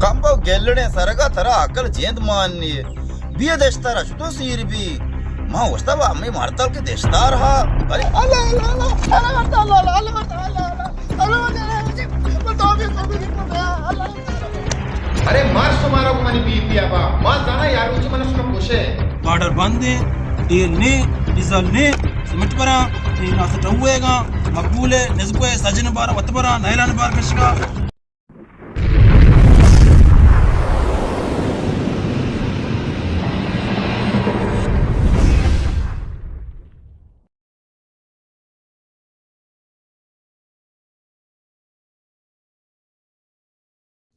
کمبو گلڑیں سرگا ترا عقل جند مان نی۔ بیا دشتار ءَ شتو سیر بی۔ ما گوشتا با ہمے مردل کہ دشتار ہا۔ ارے اللہ، اللہ، اللہ، اللہ، اللہ، اللہ، اللہ، اللہ، اللہ، اللہ۔ ارے مار شمارا کو منی بی پی آبا۔ ما زانا یار روچی من شما کشے۔ بارڈر بند ایں، تیل نے، ڈیزل نے، سیمنٹ براں، تیل ناسٹ ہوئے گا، مقبول ہے، نزکو ہے، سجن بار وت براں، نیلان بار کشگا۔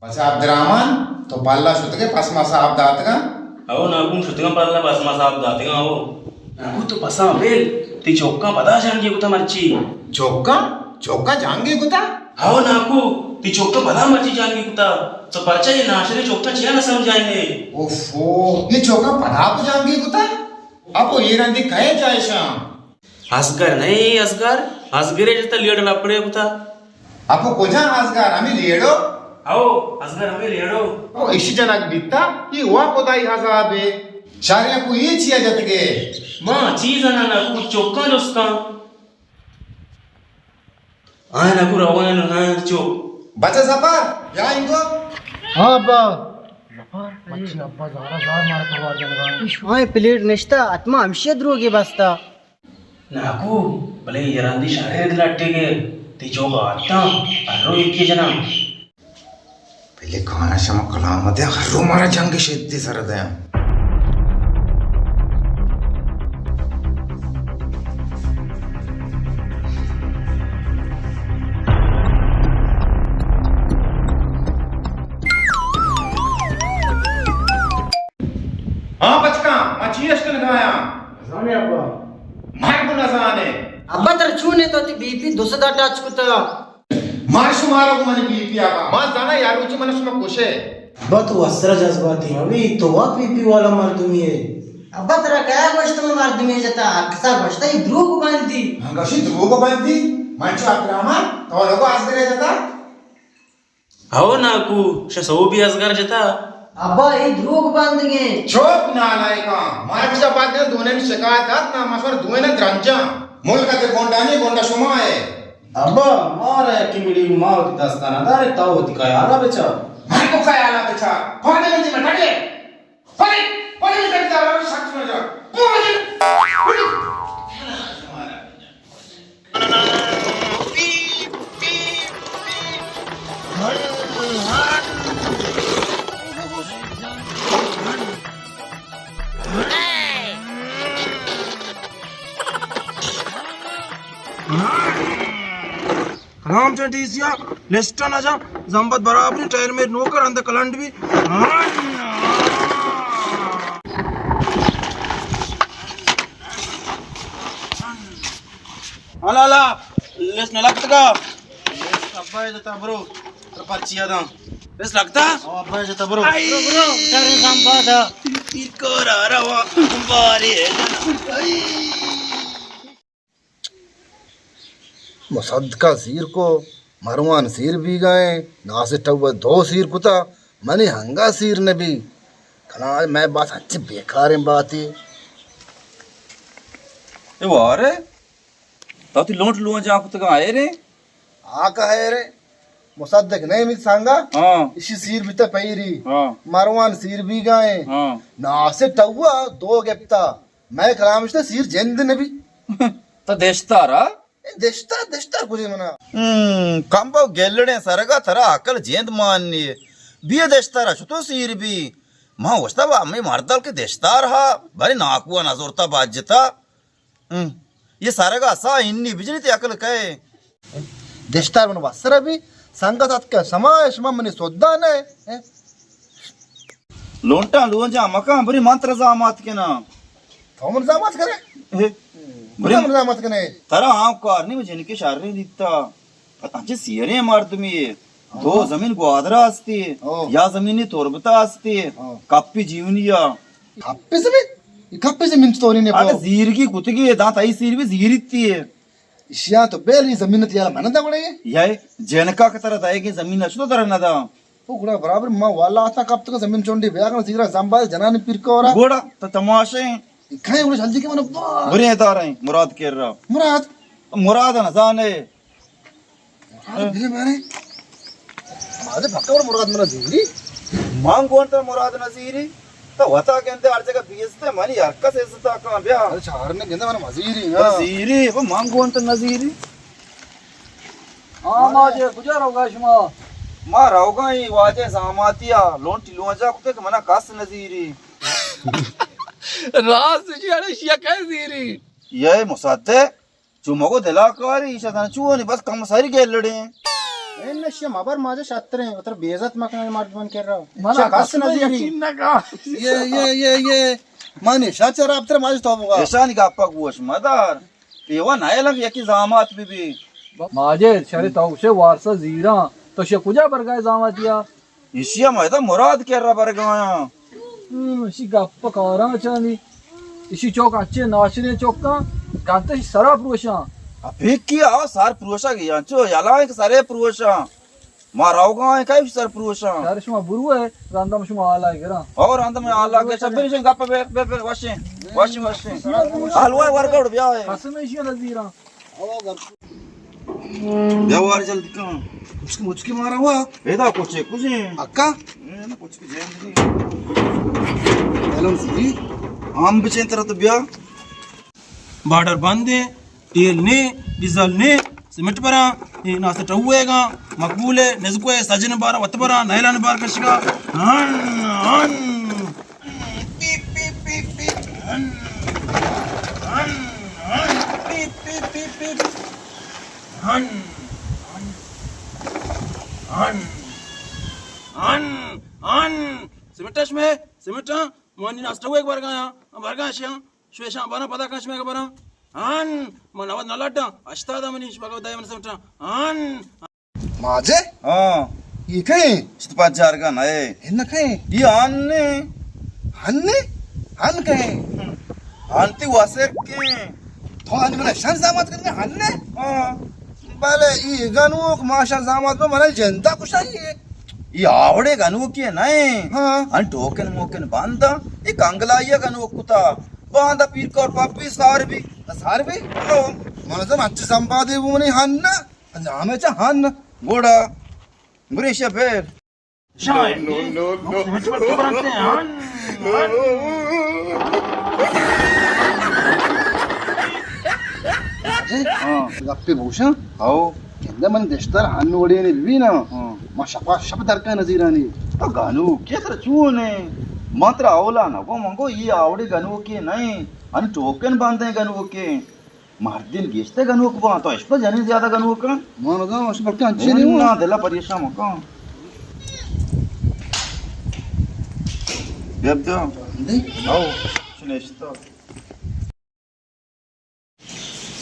بچا عبدالرحمن، تو پالا شتگے پس ما صاحب داتگاں؟ او ناکو، شتگاں پالا، پس ما صاحب داتگاں، او۔ ناکو، تو پساں بل، تی چوکاں پدا جنگی کتا مرچی۔ چوکاں؟ چوکاں جنگی کتا؟ ہو ناکو، تی چوکاں پدا مرچی جنگی کتا۔ تو پرچا یہ ناشریں چوکاں چیا نہ سمجھائینے؟ اوفو، یہ چوکاں پدا کو جنگی کتا؟ اپو یہ رندی کئے جائشاں؟ اصغر نہیں، اصغر، اصغرے جتا لیڑ لپڑے کتا۔ اپو کجا اصغر؟ ہمیں لیڑو؟ ہو، اصغر ہمیں لیڑو۔ او، اشی جنک بیتا، یہ ہوا خدائی عذاب ہے۔ شاریا کو یہ چیا جتگے؟ ما چیز نہ نہ کو چوکاں جستاں۔ آیا نکو روان آیا چو۔ بچہ سفر، بیا انگو۔ ہاں ابا۔ ظفر، مچی ابا زارا زار مارا توار جنگا۔ شمائے پلیٹ نشتا، اتما ہمشی دروگی بستا۔ ناکو، بلے یہ رندی شریں لٹے گے، تی چوک آتا، ہر رو ایک جنا۔ پہلے کانا شما کلام دیا، ہر رو مارا جنگ شدی سر دیا۔ ہاں بچکاں، ما چی اشکن گایا؟ نزانے ابا۔ مار کو نزانے۔ ابا تر چونے تو تی بی پی دو سد ٹچ کتا۔ مار شمارا کو منی بی پی آبا۔ ما زانا یار روچی من شما کشے۔ ابا تو وسرا جذباتی ہوی، تو وا بی پی والا مردمی ہے۔ ابا ترا کیا گوشت من مردمی جتا، ہر کسا گوشتا یہ دروگ بندی۔ ہاں گوشی دروگ بندی، من چو اکرامہ، تو لوگو آزگرے جتا۔ ہو ناکو، شہ سوبی ازگر جتا۔ ابا، اے دروگ بندگیں۔ چپ نالائکاں، مرچا بعد دونیں شکایت ات نا، مسور دوئیں درنجاں۔ ملک تے گونڈانی گونڈا شما ہے۔ ابا، مارا یکی مڑی ما وتی دستا نہ دارے، تو وتی خیالا بچا۔ من کو خیالا بچا، پانے من دی مٹڑے۔ پڑے، پڑے من دی دارا شخص نہ جا۔ پڑے، پڑے۔ کلام چنٹ ایسیا لسٹ نہ جا، زمبت برابری ٹائر میں نوکر اندر کلنڈ بھی۔ ہلا ہلا، لس نہ لگتگا۔ لس ابا جتا برو، تر پرچیا داں۔ لس لگتا؟ او ابا جتا برو۔ آئی۔ برو، برو، ڈر زمبا دا۔ تیر کور آ رہا بارے۔ آئی۔ مصدقا سیر کو، مروان سیر بیگائیں، ناصر ٹوبہ دو سیر کتا، منی ہنگا سیر نبی۔ کنا میں بات اچھے بیکاریں باتے۔ اے وارے؟ تو تی لونٹ لوئیں جا کتگاں، ہیرے؟ آ کا ہیرے؟ مصدق نہیں میت سانگا؟ ہاں۔ اشی سیر بیتا پیری۔ ہاں۔ مروان سیر بیگائیں۔ ہاں۔ ناصر ٹوا دو گپتا۔ میں کلام اشتا سیر جند نبی۔ تو دشتارا؟ اے دشتار، دشتار کجے منا؟ ہم، کمبو گلڑیں سرگا ترا عقل جند مان نی۔ بیا دشتارا شتو سیر بی۔ ما گوشتا با ہمے مردل کہ دشتار ہا، بلے ناکوا نزورتا باجتا۔ ہم۔ یہ سرگا سا انی بجنی تی عقل کئے؟ دشتار من وسر بی، سنگت اتکا سما شما منی سودا نہ۔ لونٹاں لونجاں مکان بری من ترا زامات کنا۔ تو من زامات کنے؟ اے، بری من زامات کنے۔ ترا ہم کار نہیں، جنکے شریں دیتا۔ انچے سیریں مردمی ہے۔ دو ہاں۔ زمین گوادرا ہستی، ہاں۔ یا زمینی تربتا ہستی، ہاں۔ کپی جیونیا۔ کپی زمین؟ یہ کپی زمین چطوری نے آگا پاؤ؟ زیرگی کتگی ہے، داں تئی سیر بھی زیریتی ہے۔ اشیا تو بیل یہ زمین تیارا من دا گڑے؟ یا جنکا کہ ترا دائے گی زمین اچ تو ترا نہ دا۔ او گڑا برابر ما والا آتا کپتگا زمین چونڈی بیا کن زیرا زمبا جنانی پیر کورا۔ گڑا تو تماشے۔ کھائیں گڑا جلدی کے من با۔ برے دار ہیں مراد کر رہا۔ مراد۔ مراد نہ زانے۔ مراد بھلے مارے۔ مراد پکا اور مراد منا زیری۔ مان گون تو مراد نہ زیری۔ تو وتا گندے ہر جگہ بیزتے منی ہر کس عزت کان بیا۔ ارے چار نے گندے من مزیری نا۔ زیری، وہ مان گون تو نہ زیری۔ ہاں، ماجے، کجا روگا شما؟ ما روگا ایں واجہ زاماتیا، لونٹی لونجا کتے کہ منا کس نزیری۔ راست شی، اڑے شیا کئے زیری؟ یہ مصدق، چو مگو دلا کاری، ایشا دن چونی بس کم ساری گیل لڑیں۔ اے نشیا مبر ماجے شتریں، اتر بے عزت مکن مردمن کر رہا۔ منا شا کس کس نزیری۔ یقین نہ کا۔ یہ، یہ، یہ، یہ، من شا چرا ابتر ماجے تو بگا۔ اشانی گپا گوش مدار۔ پیوا نئیلنت یکی زامات بہ بی۔ ماجد، شرے تو گوشے وارسا زیراں، تو شے کجا برگائے زاماتیا؟ ایشی ہم ایدا مراد کرا برگایاں۔ ہم، ایشی گپ کاراں چانی۔ ایشی چوک اچے ناشریں چوکاں، کنتش سرا پروشاں۔ اپیکی آ سر پروشا گیاں، چو یلائیں کہ سرے پروشاں۔ ما روگا ایں، کئی سر پروشاں۔ سر شما برو ہے، رندم شما حالا گراں۔ او رندم حالا گراں، شبیر شن گپ بے، بے، بے، وشیں، وشیں، وشیں۔ حلوہ ورگڑ بیا ہے۔ قسم ایشی نزیراں۔ بیا وار جلدی کن۔ مچکی، مچکی مارا وا۔ پیدا کچے کجیں۔ اکا؟ اے نا کچھ کجیں۔ ہیلو سری۔ ہم بچیں ترا تو بیا۔ بارڈر بند ایں، تیل نے، ڈیزل نے، سیمنٹ براں، اے ناس ٹوئے گا، مقبول ہے، نزکو ہے، سجن بارا وت براں، نائلان بار کشگا۔ ہن، ہن۔ پیپ، پیپ، پیپ، پیپ۔ ہن، ہن، ہن۔ پیپ، پیپ، پیپ، پیپ۔ ہن، ہن۔ ہن، ہن، ہن۔ سیمنٹ اش میں، سیمنٹ، ہاں، مانی ناس ٹوئے برگا، ہاں، برگا شیاں۔ شویشاں براں پدا کش مئے گبراں۔ ہن، من نود نہ لڈاں، ہشتاد منی شپگا دائم سمٹاں۔ ہن۔ ماجے؟ ہاں۔ یہ کہیں؟ چت پجارگا نئے۔ ہن کہیں؟ یہ ہن نے۔ ہن نے؟ ہن کہیں؟ ہن تی واسر کہیں۔ تو ہن من شن زامات کرنے ہن نے؟ ہاں۔ بلے ای گنوک ماشا زامات میں منا جنتا کشائی ہے۔ ای آوڑے گنوکی نئے۔ ہاں۔ ہن ٹوکن موکن باندا۔ ای کنگلائی گنوک کتا۔ باندا پیر کور پپی سار بی۔ سار بی؟ او۔ من زم اچ سمبادے بونی ہن۔ نامے چا ہن۔ گوڑا۔ گریشا پھر۔ شاید۔ نو، نو، نو، نو۔ ہاں۔ گپے بوشاں؟ ہاؤ۔ گندہ من دشتر ہن وڑے نے ببی نا۔ ہاں۔ ما شپا شپ درکا نزیرانی۔ تو گنوکے تر چون ہے؟ ما ترا اولا نگو، من گو یہ آوڑے گنوکے نئے۔ ان ٹوکن باندے گنوکے۔ مردین گیشتر گنوک باں، تو اشپا جنین زیادہ گنوک ہیں۔ ما نزاناں، اش بلکہ انچی نہیں ہوں۔ نا، دلا پریشان مکن۔ بیا، بیا۔ دے۔ آؤ، چنشتا۔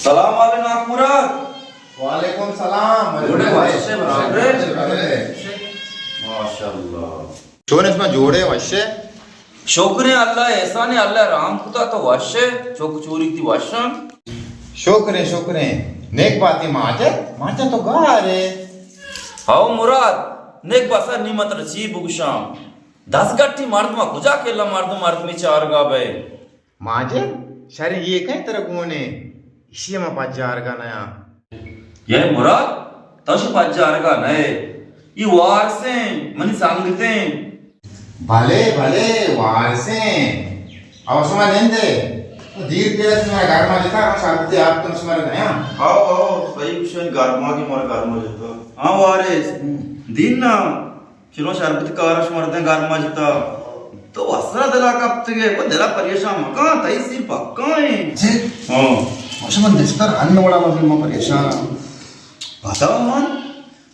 سلام علیکم ناکو مراد۔ وعلیکم سلام۔ جوڑے وشے برابر۔ ماشاءاللہ۔ چون اِش ما جوڑے وشے؟ شکریں اللہ احسانے، اللہ رحم کتا تو وشے، چک چوری تی وشاں۔ شکریں، شکریں۔ نیک باتی ماجد، ماجد تو گارے۔ ہاؤ مراد، نیک بسر نی من ترا چی بگوشاں۔ دزگٹی مردم کجا کلا مردم مردمی چارگا بئے۔ ماجد، شریں یہ کئے ترا گونے؟ اشی ما پجارگا نیا۔ یہ مراد، تو شی پجارگا نئے۔ یہ وارسیں، منی سنگتیں۔ بھلے، بھلے، وارسیں۔ او شما نندے۔ دیر پیرت شما گرما جتا، ہم شربتی آپ تم شما نیا۔ آؤ، آؤ، صحیح کشن گرما کی مر گرما جتا۔ ہاں وارس، دین نا۔ چلو شربت کارش مردیں گرما جتا۔ تو وسرا دلا کپتگے، کو دلا پریشان مکان، تئی سیر پکا ہیں۔ جی۔ ہاں۔ ماشاء من دستر ہن وڑا من، من پریشان۔ پتا من،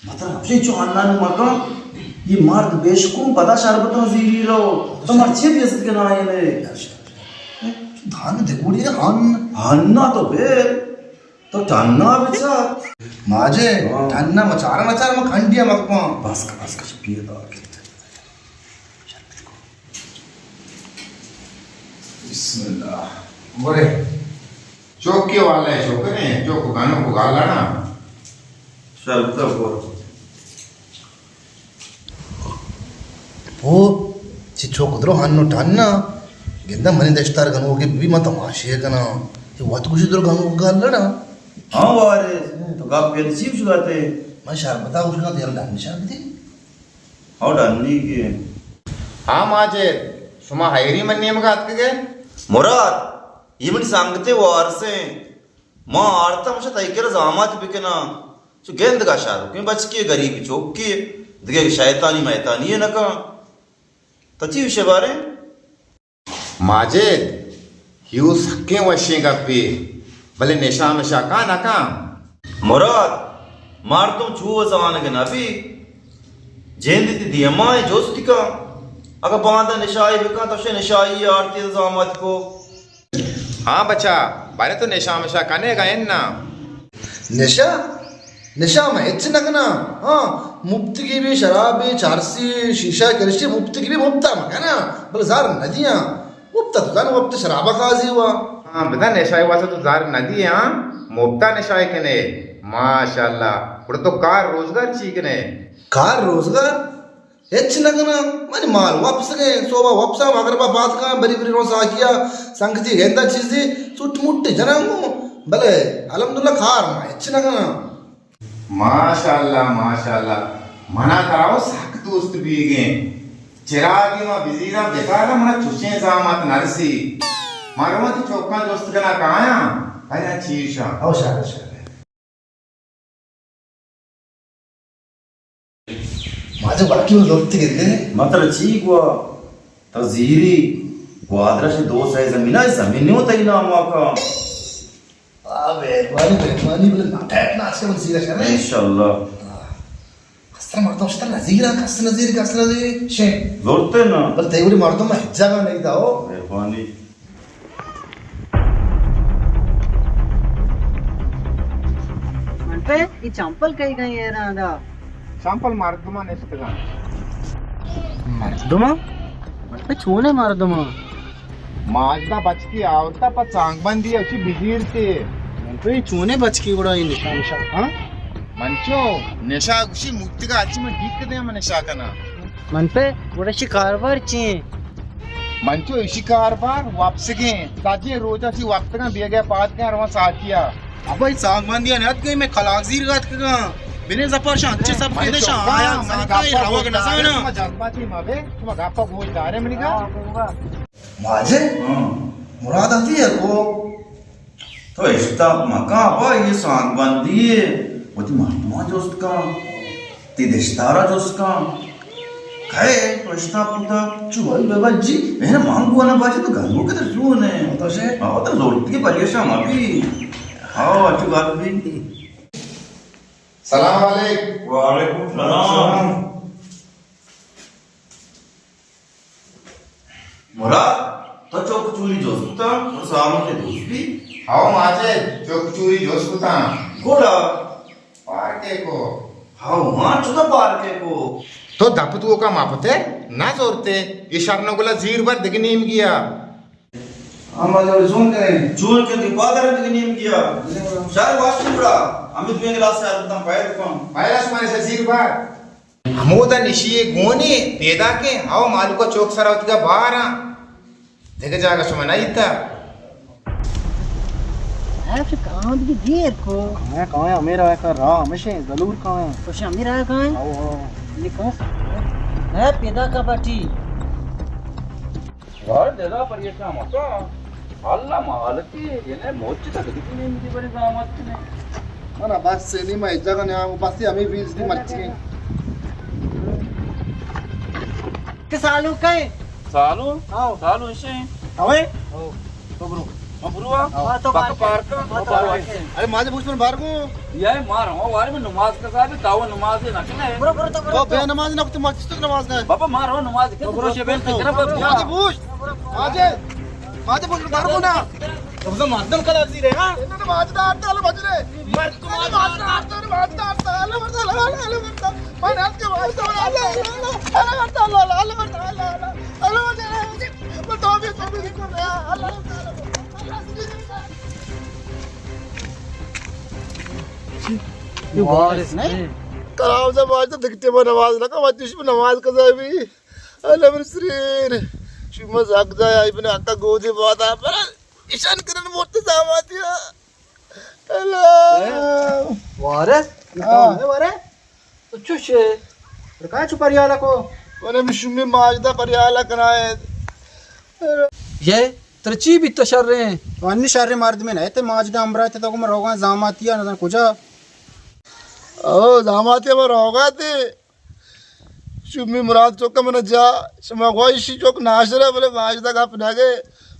مطلب اپنے چو ہنان مکان، یہ مرد بیشکو پدا شربتوں زیری رو۔ تو مرچی بھی عزت کے نہ آئے نے۔ دھان دگوڑی ہن۔ ہن نہ تو بے۔ تو ٹھنا بچار۔ ماجے، ہاں۔ ٹھنا مچارا نچار، ما کھنڈیا مکپاں۔ بس کا، بس کا، پیے دار کے۔ بسم اللہ۔ برے۔ چوکی والے شکر ہیں، چوک گانوں کو گالا نا۔ شربت کو۔ او، چی چوک درو ہنو ٹھنا، گندہ منی دشتار گنوکے بی، من تماشے کناں۔ اے وت گوشی درو گنوک گال لڑا۔ ہاں وارث، تو گپ گندی چی گوشگا تے؟ من شربتا گوشگا تے، یار ڈن شربتی۔ ہاں ڈنی کے۔ ہاں ماجد، شما حیری من نیمگا اتکگے؟ مراد، یہ منی سنگتے وارثیں۔ ما آرتم شہ تئی کرا زامات بکناں۔ چو گندگا شاروکیں بچکے، گریب چوکے، دگہ شیطانی میتانی نہ کن۔ تو چی وشے باریں؟ ماجد، ہیو سکیں وشیں گپے، بلے نشا مشا کاں نہ کاں۔ مراد، مردم چو زانگ نہ بی، جند تی دیما جست کن۔ اگہ باندا نشائی بکن، تو شہ نشائی آرتی زامات کو۔ ہاں بچا، بارے تو نشا مشا کنے گا اناں؟ نشا؟ نشا من ہچ نہ کناں۔ ہاں، مپتگی بی شرابی، چارسی، شیشہ کرشی، مپتگی بی مپتا من کناں، بلے زر نہ دیاں۔ مپتا تو زان وپت شرابا قاضی ہوا۔ ہاں، بدا نشائی واسطہ تو زر نہ دیاں، مپتا نشائی کنے۔ ماشاءاللہ، گڑا تو کار روزگار چی کنے؟ کار روزگار؟ ہچ نہ کناں، منی مال وپسگیں، صوبہ وپساں، مغربا پاد کاں، بری بری روں ساکیا، سنگتی گندا چیزے، سٹ مٹ جناں گوں، بلے الحمدللہ کار ما ہچ نہ کناں۔ ماشاءاللہ، ماشاءاللہ، منا ترا و سک دوست بیگیں۔ چراگی ما بزیراں بکارا منا چوشیں زامات نرسی۔ ما رواں تی چوکاں جست کنا کایاں، آیا چیشاں۔ او شاباش، شاباش۔ ماجہ واقعی من زرتی گندے۔ من ترا چی گوا؟ تو زیری گوادرش دو سئے زمین ء، زمین نیو تئی نام واقعا۔ آ، مہربانی، مہربانی، بلے نہ ٹیٹ نہ آسکے من زیرا شر۔ انشاءاللہ۔ ہاں۔ کس مردم شتر نزیرا، کس نزیر، کس نزیر، شے۔ زرتے نا۔ بل تئی وڑی مردم ہچ جگہ نہیں دا ہو۔ مہربانی۔ من پہ ای چمپل کئی گئی ایران دا؟ چمپل مردمان اشتگان۔ مردمان؟ من پہ چونے مردمان؟ ماجدہ بچکی آورتا پہ سانگ بندی اچی بزیرتے۔ من پہ ای چونے بچکی گڑا ای نشا نشا، ہاں؟ من چو نشا گوشی مکتگا اچی من ڈیک دے من نشا کنا۔ من پہ گڑا اشی کاربار چی؟ من چو اشی کاربار وپسگیں، سجیں روچا چی وپسگاں بیگہ پاد کن رواں ساکیا۔ ابا ای سانگ بندی نیت گئی میں کلاک زیر گات کگاں۔ بنے زپر شان چی سب من کے دشان چوکا، آیا من ساکا ای گپا روگ گوش دارے، نزانا۔ شما جذباتی مبے، شما گپا گوش دارے منی گا۔ ماجد؟ ہاں۔ مراد اتیہ کو؟ تو اشتاپ مکن ابا، یہ سانگ بندی ہے، وتی مردمان جست کن، تی دشتارا جست کن۔ کئے تو اشتاپ بوتا؟ چو بھائی بابا جی، میں نے مانگو نا باجی تو گھروں کے تو چون ہے۔ تو سے؟ ہاں، تو زورتی پریشان ابھی۔ ہاں، اچو گل بھی۔ سلام علیکم۔ وعلیکم السلام۔ مراد، تو چوک چوری جست کتا؟ تو سالوں کے دوست بھی؟ ہاؤ ماجد، چوک چوری جست کتا۔ گوڑا؟ پارکے کو۔ ہاؤ، ہاں، چودا پارکے کو۔ تو دپ تو کا ماپتے؟ نہ زورتے، یہ شرنو گلا زیر بر دگنیم گیا۔ ہم آج اور چون کریں؟ چون کے دی پادر دگنیم گیا۔ شر واشن بڑا، ہمیں دویں گلاس سے آدم پائے کم۔ پائے شمارے سے زیر بر۔ ہمودا نشی ء گونی پیداکیں، ہو مالوکا چوک سرا وتیگا بار آں، دگہ جاگہ شما نہ ایتا۔ ہاں، چہ کاں دگہ دیر کو۔ کاں، کاں، ہمے راہ کا راہ ہمیشہ ہیں، ضرور کاں۔ کچھ ہمے راہ کاں؟ ہاں، ہاں۔ یہ کاں؟ ہے پیداکا بٹی۔ گھر دلا پریشان مکن۔ اللہ مالکی، یعنی موچ تک دیتی نہیں مجھے بڑی زحمت نے۔ من بس سے نہیں، میں جگہ نہیں آؤں، بس سے ہمیں ویلز دی مرچی ہیں۔ کہ سالو کئے؟ سالو؟ ہاں۔ سالو ایسے ہیں۔ اوے؟ او، تو برو۔ ہاں، برو آ۔ ہاں، تو پکا پارک۔ پارک۔ ہاں، تو پارک۔ ارے ماجے بوش من بار کو۔ یہ مار ہوں، وارے میں نماز کا صاحب، تاو نماز نہ کنے۔ برو، برو، تو برو، تو تو۔ بے نماز نہ کتے، مسجد تک نماز نہ۔ بابا مار ہوں، نماز کے تو برو، شبین برو۔ فکر مت کیا۔ ماجے بوش۔ ماجے، ماجے بوش، بار کو نا۔ تو مردم کلا زیرے، ہاں؟ انہوں نے ماجے دار تال بجرے۔ مردم ماجے دار تال، ماجے دار تال، ماجے دار تال۔ یہ وارث نہیں۔ کلام سے باز تو دکھتے وہ نماز نہ کر، بچے اس میں نماز قضا بھی۔ اللہ من سریر، شما زاگ جا یا ابن حقا گودی باتا، برا ایشان کرن موت زاماتیا۔ اللہ۔ وارث؟ ہاں۔ وارث؟ تو چوشے؟ رکا چو پریالا کو؟ ارے من شمی ماجدا پریالا کنائے۔ یہ ترچی بھی تو شر ہیں۔ تو انی شر مردمے نہ تے، ماجدا امرا تے تو کو من روگاں زاماتیا نزان کجا۔ او زاماتیا من روگا تے۔ شمی مراد چوکا من جا، شما گوشی چوک ناشرہ بلے ماجدا گپ نہ گئے۔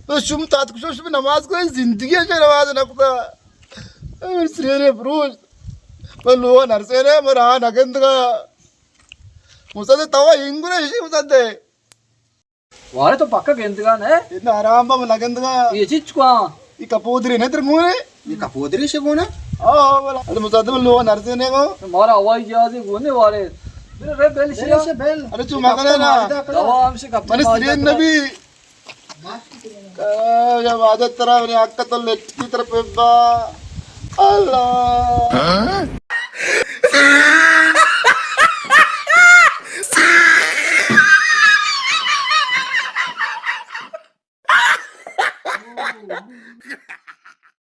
تو شم تات کشو شمی نماز کو زندگی ہے نماز نہ کتا۔ سریرے پروش۔ من لوگا نرسینے، من راہ نہ گندگا۔ مصدق تو انگو نہ اشی مصدق۔ وارث تو پکا گندگا نہ؟ اتنا آرام با من نہ گندگا۔ یہ چیز کو؟ یہ کپودری نہ تر مونے؟ یہ کپودری سے گونا؟ ہاں، ہاں، بولا۔ ارے مصدق من لوگا نرسینے کو۔ مارا ہوائی جہازی گونے وارث۔ میرے رے بیل شیا۔ بیل سے بیل۔ ارے چو مگنے نا۔ دوا ہم سے کپتے من سرین نبی۔ یا عادت ترا، منی حق تو لٹکی تر پہ با۔ اللہ۔